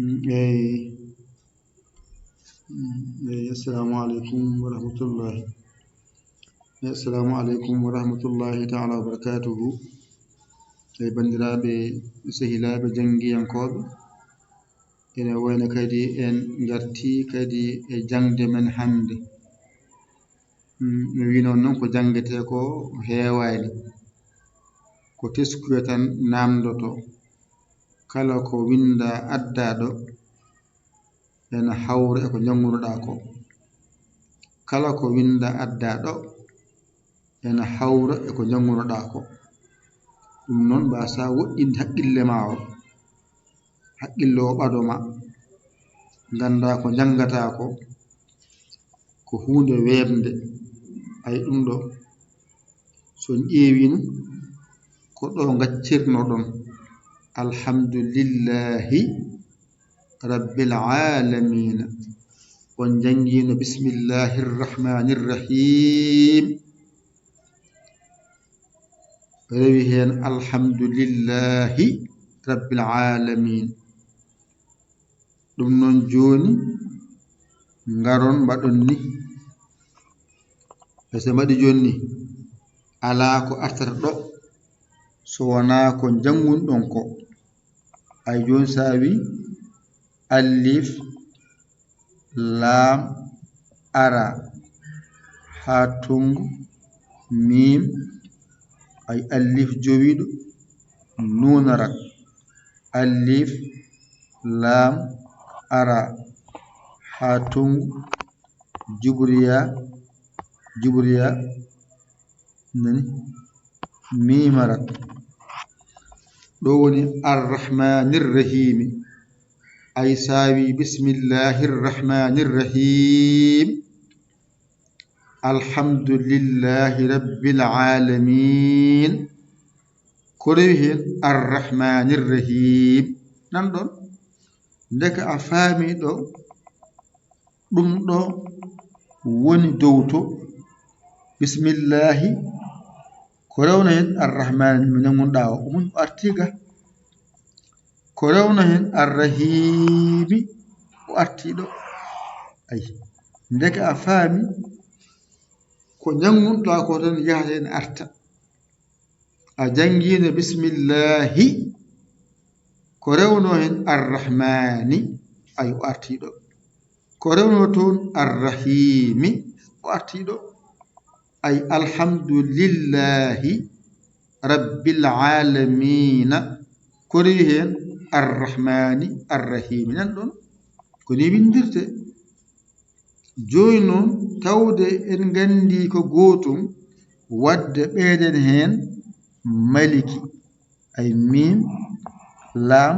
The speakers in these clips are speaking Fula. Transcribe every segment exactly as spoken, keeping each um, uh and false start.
Eyi, eyi, assalamu aleykum wa rahmatullahi. Eyi, assalamu aleykum wa rahmatullahi taala wa barakatuhu. Eyi, banndiraaɓe, sehilaaɓe, janngiyankooɓe, ene wayno kadi en ngarti kadi e jaŋde men hannde. Mm, mi wiino noon ko janngetee ko heewaani. Ko teskuya tan naamndoto. Kala ko winndaa addaa ɗo, ena hawra e ko njanngunoɗaa ko. Kala ko winndaa addaa ɗo, ena hawra e ko njanngunoɗaa ko. Ɗum noon, mbaasaa woɗɗinde haqqille maa o, haqqille o ɓado ma, nganndaa ko njanngataa ko, ko huunde weeɓnde. Ay ɗum ɗo, so on ƴeewii, ko ɗo ngaccirnoɗon. Alhamdulillahi Rabbil Aalamiina. On njanngiino Bismillahir Rahmaanir Rahiim. Rewi heen Alhamdulillahi Rabbil Aalamiin. Ɗum noon jooni, ngaron mbaɗon ni. E so mbaɗi jooni ni, alaa ko artata ɗo so wonaa ko njanngunɗon ko. Ay jooni so a wi alif, laam, ara, haa tonngu, miim, ay alif jowiiɗo, nuun arat, alif, laam, ara, haa tonngu, jubriya, jubriya, nani, miim arat. Ɗo woni Arrahmaanir Rahiimi. Ay so a wi Bismillahir Rahmaanir Rahiim. Alhamdulillahi Rabbil Aalamiin. Ko rewi heen Arrahmaanir Rahiim. Nan ɗon, ndeke a faami ɗo, ɗum ɗo woni dow to. Bismillaahi, ko rewno heen Arrahmaani mo njanngunɗaa o, o woni o artii ga. Ko rewno heen Arrahiimi, o artii ɗo. Ay, ndeke a faami, ko njanngunɗaa ko tan yahata ene arta. A janngiino Bismillaahi, ko rewno heen Arrahmaani, ay o artii ɗo. Ko rewno toon Arrahiimi, o artii ɗo. Ay Alhamdulillahi Rabbil Aalamiina, ko rewi heen Arrahmaani Arrahiimi. Nan ɗon, ko ni winndirtee. Jooni noon, tawde en nganndii ko gootum, waɗde ɓeyden heen Maliki, ay miim, laam,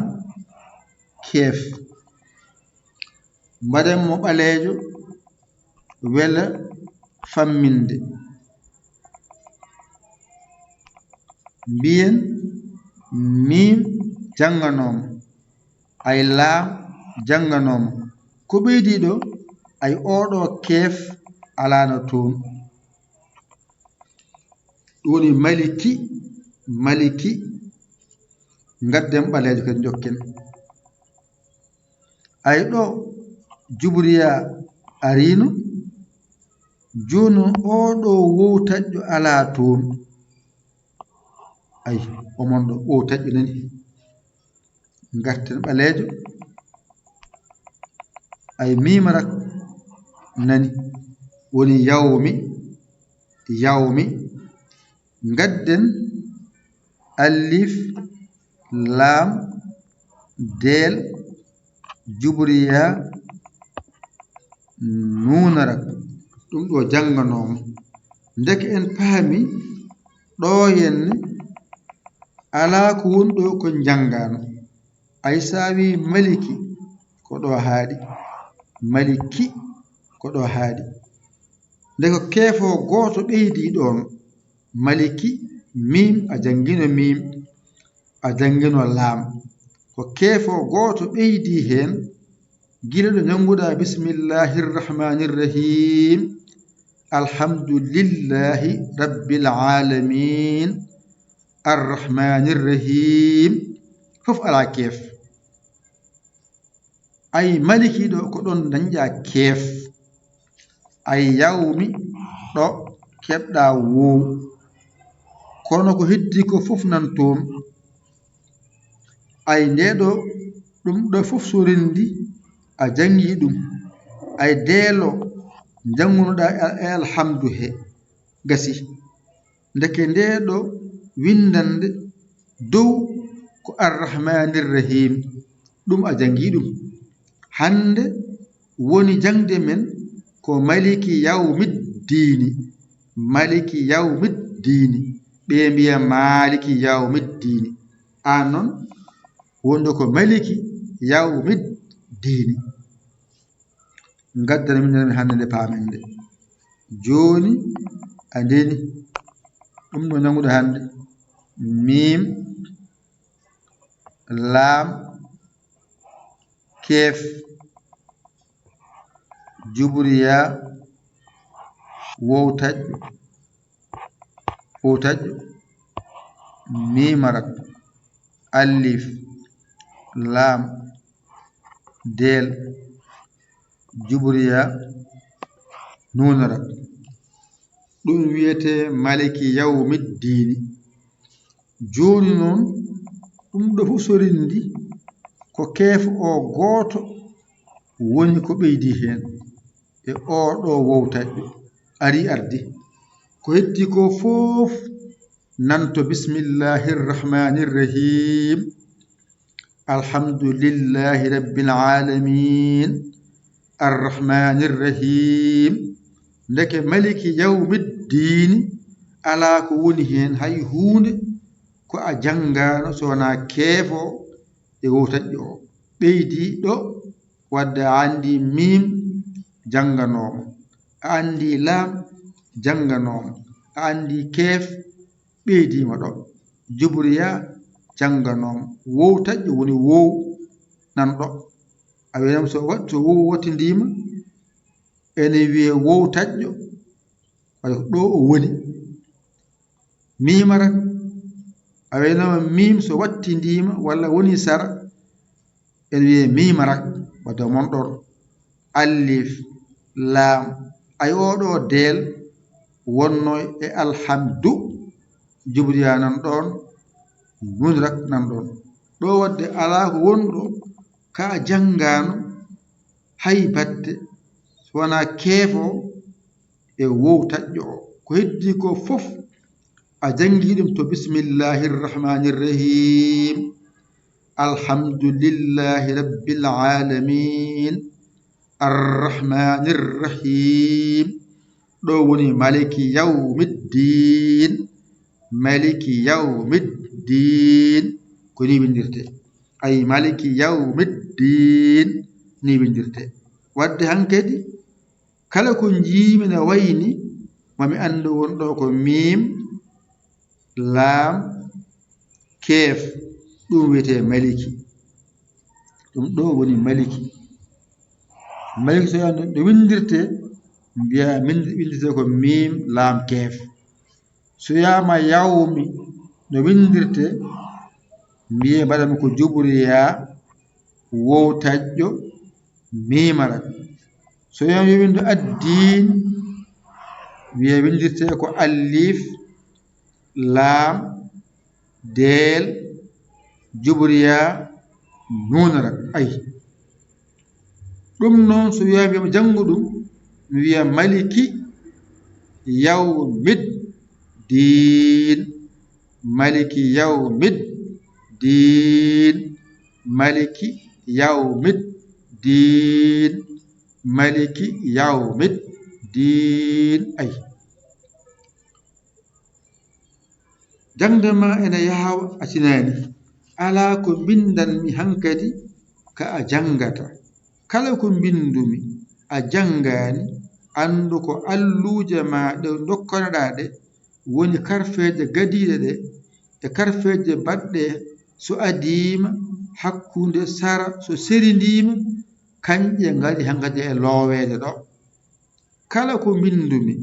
keef. Mbaɗen mo ɓaleejo, wela famminde. Mbiyen miim jannganooma, ay laam jannganooma. Ko ɓeydii ɗo, ay oo ɗo keef alaano toon. Ɗum woni Maliki, Maliki. Ngadden ɓaleejo kadi njokken. Ay ɗo Jubriya ariino, jooni oo ɗo wowtaƴƴo alaa toon. Ay, omon ɗo wowtaƴƴo nani. Ngarten ɓaleejo. Ay miim rak nani. Woni yawmi, yawmi. Ngadden alif, laam, deel, jubriya, nuun rak. Ɗum ɗo jannganooma. Ndeke en paami ɗo henne alaa ko woni ɗo ko njanngaano. Ay so a wii Maliki, ko ɗo haaɗi. Maliki, ko ɗo haaɗi. Nde ko keefo gooto ɓeydii ɗoon. Maliki, miim, a janngino miim, a janngino laam. Ko keefo gooto ɓeydii heen, gila ɗo njannguɗaa Bismillahir Rahmanir Rahim. Alhamdulillahi Rabbil Alamin. Arrahmanir Rahim. Fof alaa keef. Ay maliki ɗo ko ɗon dañɗa keef. Ay yawmi ɗo keɓɗa woow. Kono ko heddi ko fof nan toon. Ay nde ɗo ɗum ɗo fof so renndi a janngi ɗum. Ay deelo njanngunoɗa e alhamdu he gasi. Ndeke nde ɗo winndannde dow ko Arrahmaanir Rahiim, ɗum a janngi ɗum. Hannde woni jaŋde men ko Maliki Yawmiddiini, Maliki Yawmiddiini. Ɓe mbiya Maaliki Yawmiddiini. Aan noon wonde ko Maliki Yawmiddiini. Ngaddana min nana hannde nde paamen nde. Jooni a ndeni ɗum ɗo ñaguɗo hannde. Miim, laam, keef, jubriya, wowtaƴƴo, wowtaƴƴo, miimarat, alif, laam, deel, jubriya, nuunara. Ɗum wiyetee Maliki Yawmiddiini. Jooni noon, ɗum ɗo fof so renndi, ko keef o gooto woni ko ɓeydi heen e oo ɗo wowtaƴƴo ari ardi. Ko heddii ko fof nan to Bismillahir Rahmaanir Rahiim. Alhamdulillahi Rabbil Aalamiin. Arrahmaanir Rahiim. Ndeke Maliki Yawmiddiini alaa ko woni heen hay huunde ko a janngaano so wonaa keef o e wowtaƴƴo o. Ɓeydi ɗo wadde a anndi miim jannganooma, a anndi laam jannganooma, a anndi keef ɓeydiima ɗo. Jubriya jannganooma. Wowtaƴƴo woni woow nan ɗo. A wiyanam so wat-, so woow wattindiima, ene wiyee wowtaƴƴo, walla ko ɗo o woni. Miimarat, a wiyanama miim so wattindiima walla woni sara, ene wiyee miimarat, wadde mon ɗon. Alif, laam, ay oo ɗo deel wonno e alhamdu, jubriya nan ɗon, nuunrat nan ɗon. Ɗo wadde alaa ko wonɗo ka a janngaano hay batte, so wonaa keef o e wowtaƴƴo o. Ko heddii ko fof a janngi ɗum to Bismillahir Rahmaanir Rahiim. Alhamdulillahi Rabbil Aalamiin. Arrahmaanir Rahiim. Ɗo woni Maliki Yawmiddiin. Maliki Yawmiddiin. Ko ni winndirtee. Ay Maliki Yawmiddiin. Ni winndirtee. Wadde hankadi, kala ko njiimi na wayni, mami anndu won ɗo ko miim, laam, keef, ɗum wiyetee Maliki. Ɗum ɗo woni Maliki. Maliki so yano no winndirtee, mbiya min-, winndirtee ko miim, laam, keef. So wiyaama yawmi no winndirtee, mbiyee mbaɗami ko jubriya, wowtaƴƴo, miimarat. So wiyaama yo winndu addiin, wiyee winndirtee ko alif, laam, deel, jubriya, nuunara. Ay. Ɗum noon, so wiyaama yo mi janngu ɗum, mi wiya Maliki Yawmiddiin. Maliki Yawmiddiin. Maliki Yawmiddiin. Maliki Yawmiddiin. Ay. Jaŋde ma ene yaawa, a tinaani. Alaa ko mbinndan-mi hankadi ka a janngata. Kala ko mbinndu-mi a janngaani, anndu ko alluuje ma ɗe ndokkanoɗaa ɗe, woni karfeeje gadiiɗe ɗe, e karfeeje baɗɗe so adiima hakkunde sara, so serindiima, kañƴe ngari hankadi e looweede ɗo. Kala ko mbinndu-mi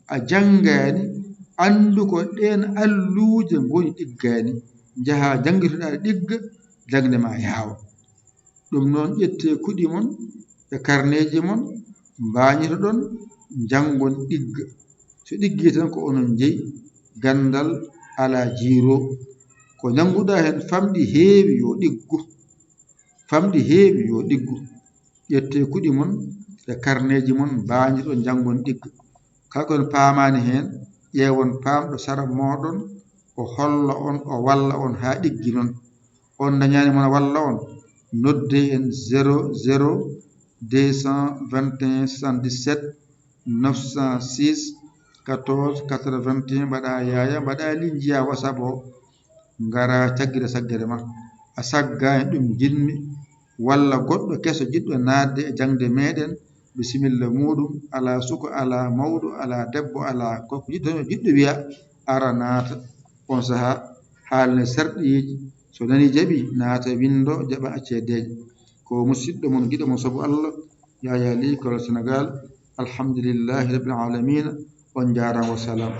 a janngaani, anndu ko ɗeen alluuje ngoni ɗiggaani, njahaa njanngitoɗaa ɗigga, jaŋde ma yaawa. Ɗum noon, ƴettee kuɗi mon e karneeji mon, mbaañitoɗon, njanngon ɗigga. So ɗiggii tan, ko onon njeyi, ganndal alaa jiiro. Ko njannguɗaa heen famɗi heewi, yo ɗiggu. Famɗi heewi, yo ɗiggu. Ƴettee kuɗi mon e karneeji mon, mbaañitoɗon, njanngon ɗigga. Kala ko on paamaani heen, ƴeewon paamɗo sara mooɗon, o holla on, o walla on haa ɗigginon. On dañaani mo walla on, noddee en zéro zéro deux cent vingt et un soixante-dix-sept neuf cent six quatorze quatre-vingt-un, mbaɗaa yaaya, mbaɗaa lii, njiyaa WhatsApp o, ngaraa caggire saggere ma. A saggaa en, ɗum njiɗmi, walla goɗɗo keso jiɗɗo naatde e jaŋde meeɗen, bisimilla muuɗum, alaa suka, alaa mawɗo, alaa debbo, alaa ko jiɗɗo, jiɗɗo wiya, ara naata. On sahaa, haalne sarɗiiji, so nanii jaɓi, naata winndo, jaɓa ceedeeje. Ko musiɗɗo mon, giɗo mon sabu Allah, Yaya Ly, Kolol Senegaal. Alhamdulillahi Rabbil Aalamiina. On njaaraama, wa salaam.